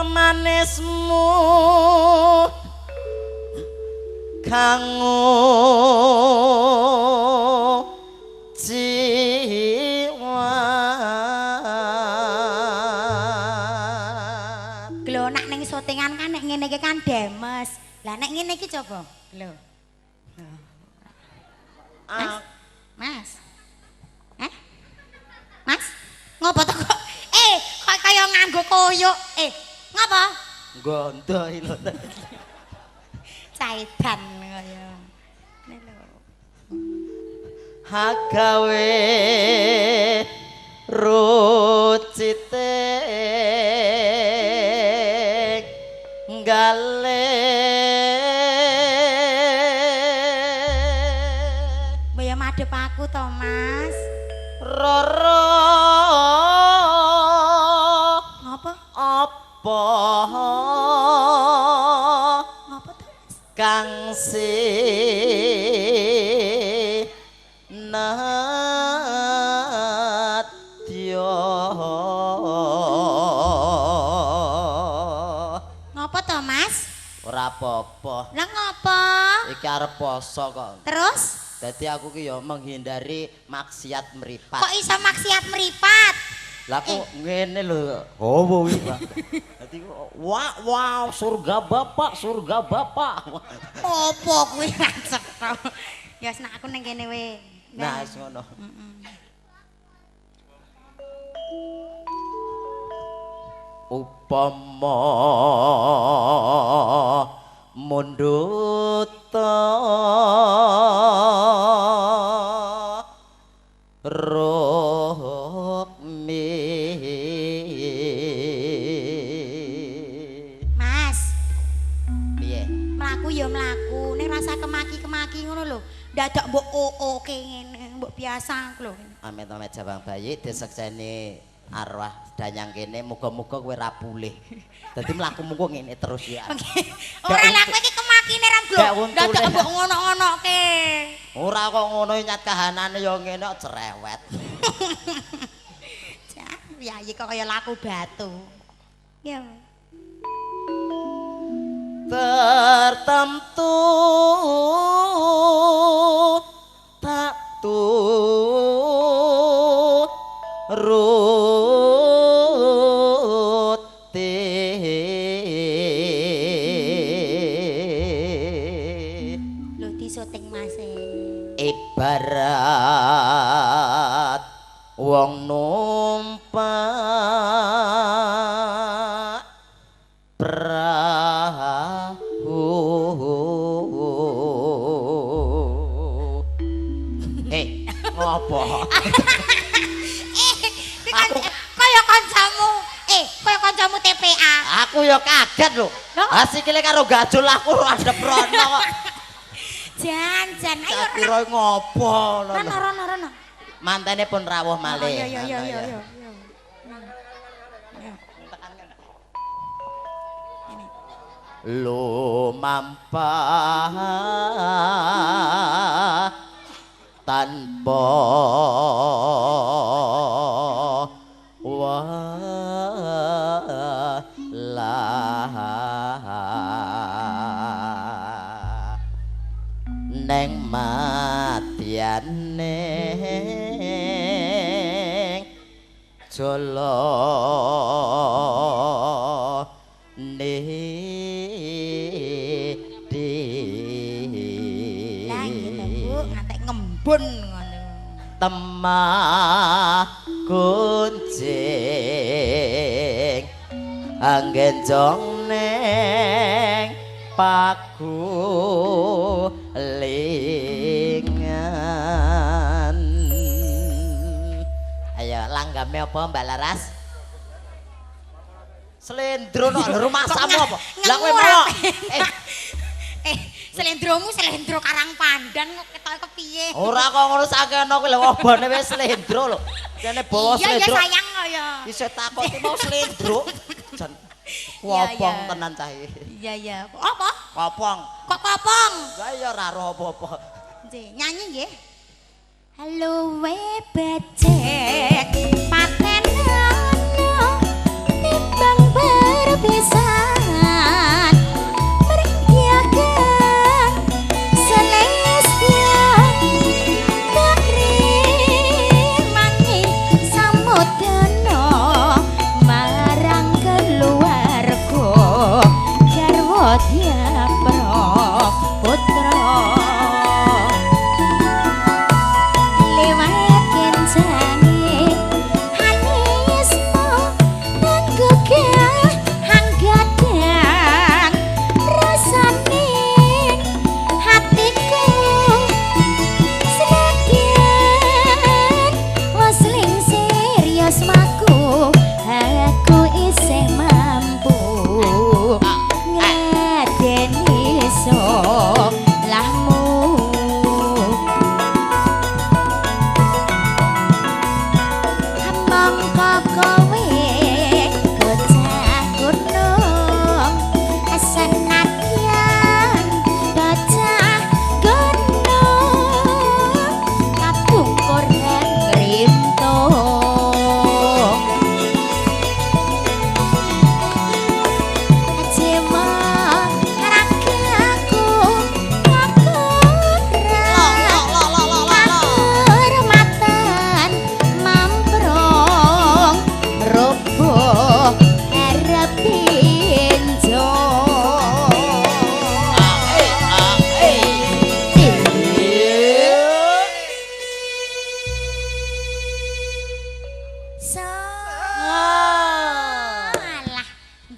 Manismu kanggo jiwa. Lho, nak ning syutingan kan nek ngene iki kan demes. Lah nek ngene iki coba. Lho. Mas. Mas. Eh? Mas? Ngopo to kok? Eh, kok kaya nganggo koyok. Eh, ngopo? Gondo iki lho. Caitan kaya. Ngene lho. Hagawe rucite gale. Mbok ya madhep aku to, Mas. Roro. Ngopo? Apa? Ngopo to, Mas? Kang si nadya. Ngopo to, Mas? Ora apa-apa. Lah ngopo? Iki arep poso kok. Terus? Dadi aku ki ya menghindari maksiat mripat. Kok iso maksiat mripat? Lah kok ngene lho. Oh, kuwi, Pak. Dadi wah, wow, surga bapak, surga bapak. Opo kuwi ra cetha. Ya wis, nak aku ning kene we. Nah, wis ngono. Upama mundut rukmi. Mas, Piye? Mlaku ya mlaku, ning rasa kemaki-kemaki ngono lho. Dadak mbok ooke ngene, mbok biasa lho. Amit-amit jabang bayi disekseni arwah danyang kene, muga-muga kowe ra pulih. Dadi mlaku-mlaku ngene terus ya. Ora lah, kowe iki kemakine ra lho. Gak untune. Dadak mbok ngono-ngonoke. Ora kok ngono, nyat kahanane ya ngene kok cerewet. Cah, piyayi kok kaya laku batu. Ya. Tertentu tak turuti. Lho, disoting Mas e. Ibarat wong numpak perahu. Eh, ngopo? Eh, kuwi kaya kancamu. Eh, kaya kancamu TPA. Aku ya kaget lho. Lho? Ah, sikile karo gajul aku adep rono kok. Jan, jan. Ayo. Tak kira ngopo lho. Rono, rono, rono. Mantene pun rawuh malih. Oh, iya iya iya iya iya. Ini. Lumampah tanpa welah neng matiane jala nidi. Lah nggih to, Bu, ngantek ngembun ngono. Temah kuncing anggenjong neng pagulingan. Ayo, langgame apa, Mbak Laras? Slendro no rumahsamu apa? Lah kowe melok. Eh, Eh, slendromu slendro Karang Pandan kok ketoke kepiye? Ora kok ngono sakeno kuwi lho, obone wis slendro lho. Jane bawa Iya, iya slendro. Sayang kok ya. Isih takok ki mau slendro. Jan Iya, kopong iya. tenan cah iki. Iya, iya. Apa? Kopong. Kok kopong? Lah ya ora roh apa-apa. Nggih, nyanyi nggih. Luwe becek paten ana timbang berpisah.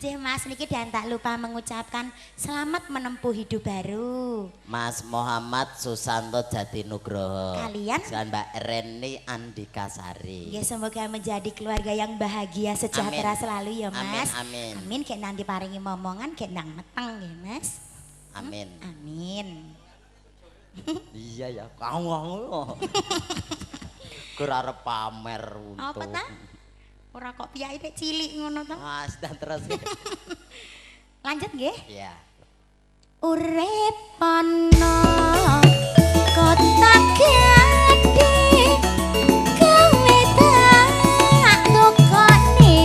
Nggih Mas, niki dan tak lupa mengucapkan selamat menempuh hidup baru. Mas Muhammad Susanto Jatinugroho. Kalian? Dan Mbak Reni Andikasari. Ya semoga menjadi keluarga yang bahagia sejahtera Amin. selalu ya Mas. Amin, amin. Amin, kayak nang diparingi momongan kayak nang meteng ya Mas. Amin. Amin. Iya ya, kau. Gur arep pamer untu. Apa ta? Ora kok piyake nek cilik ngono ta? Mas dan terus. Lanjut nggih. Iya. Urip ana kota gedhe gawe tak tukone.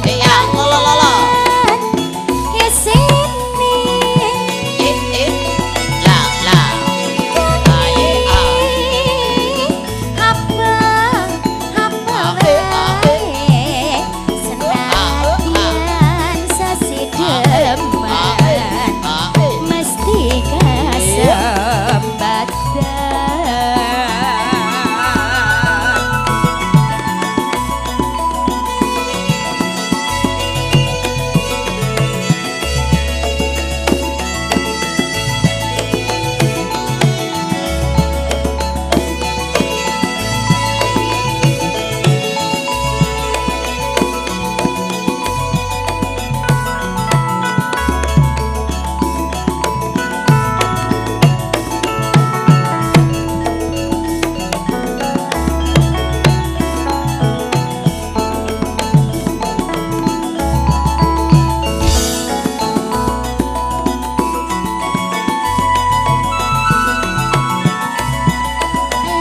Iya, lo lo lo. Isine Eh eh. La la. Aye a. Apa apa wae senadyan sesideman mesti kasembatan.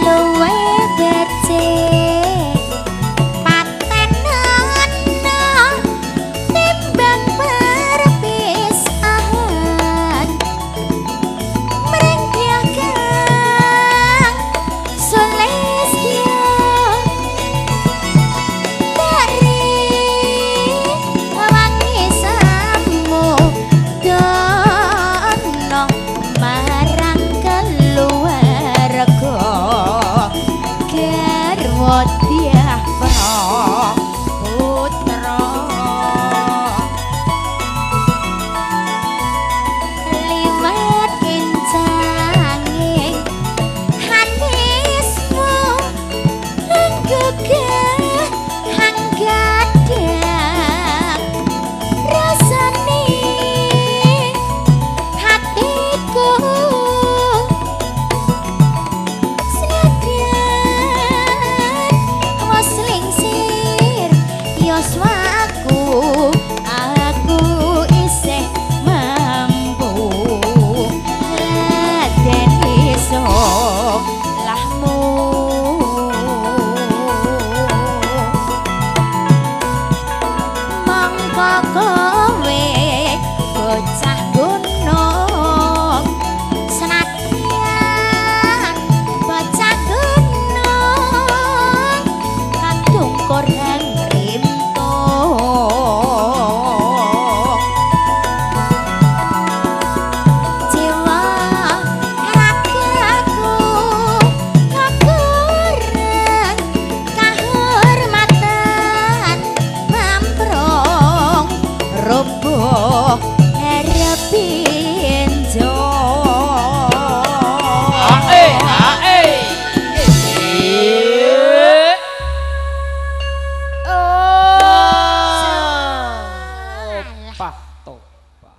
Luwe becik paten ana timbang perpisahan mring kang sulistya dari wangi samu dono marang keluarga garwa dyah putra liwat kencange hanismu nggegah hanggadang rasane hatiku senadyan wis lingsir yoswaku aku isih mampu Raden iso lahmu mongko kowe bocah gunung senadyan bocah gunung kadung korang rintung jiwa ragaku kakurang kahormatan mamprong roboh harapin. Ae, ae. Opah topa.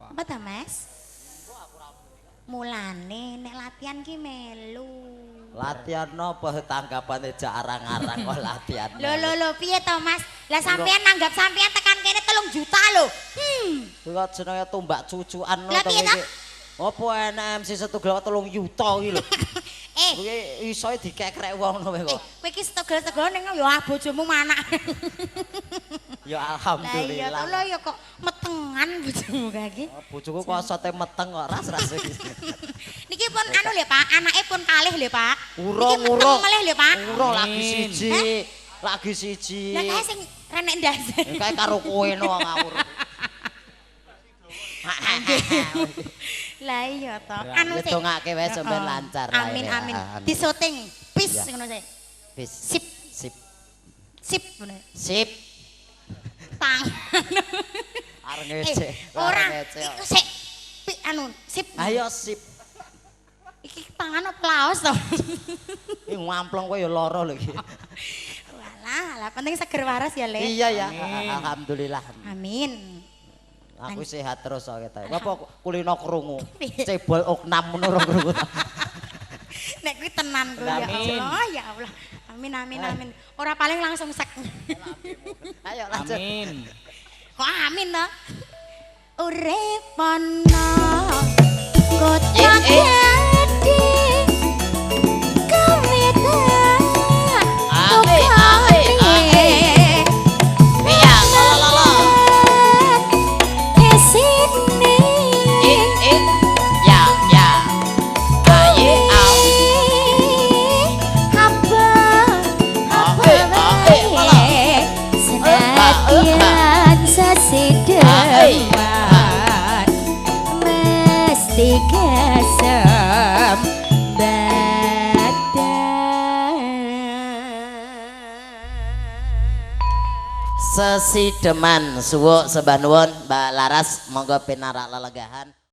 Apa ta, Mas? Mulane nek latihan ki melu. Latihan napa tanggapane jak arang-arang kok latihan. Lho lho lho piye to, Mas? Lah sampean nanggap sampean tekan kene 3 juta lho. Kok jenenge tumbak cucukan Lah piye ta? iki. Apa enek MC setunggal 3 yuta iki lho. Eh, Kuwi isoe dikekrek wong ngono kok. kowe iki setegel-segel ning ya ah bojomu manak. Ya Lah iya alhamdulillah. to lho ya kok metengan bojomu kae iki. Bojoku kok osote meteng kok ras-ras iki. Niki pun anu lho Pak, anake pun kalih lho Pak. Urung Niki meteng urung. melih lho Pak. Urung lagi Amin. siji. Lagi siji. Lah kae sing renek ndas. Kae karo kowe no ngawur. Lah iya to. Anu sik. Dongake wae sampean Heeh. lancar. Amin amin. Disoting pis Iya. ngono sik. Pis. Sip Sip. sip ngono. Sip. Tangan. Arep ngece. Ora. Arep ngece. Iku sik pi anu, sip. Ayo sip. Iki tangan apa laos to? Iki ngamplong kowe ya lara lho iki. Walah, lah penting seger waras ya, Le. Iya ya, Amin. Alhamdulillah. Amin. Aku sehat terus kok ketok. Apa kulino krungu? Cebol oknam ngono ora krungu. Nek kuwi tenan kuwi ya Amin. Allah, ya Allah. Amin amin amin. Ora paling langsung sek. Ayo lanjut. Amin. Kok amin to? Urip ana kota Eh, eh. gedhe kowe tak Ah, eh, ah, eh, ah, eh. Iya, la la la. Isine Eh, eh. Ya, ya. Aye, au. Apa apa Ah, eh, ah, eh, malah. Senadyan Ah, eh. sesideman mesti kesem badan. Sesideman suwuk sembah nuwun Mbak Laras, monggo pinarak lelegahan.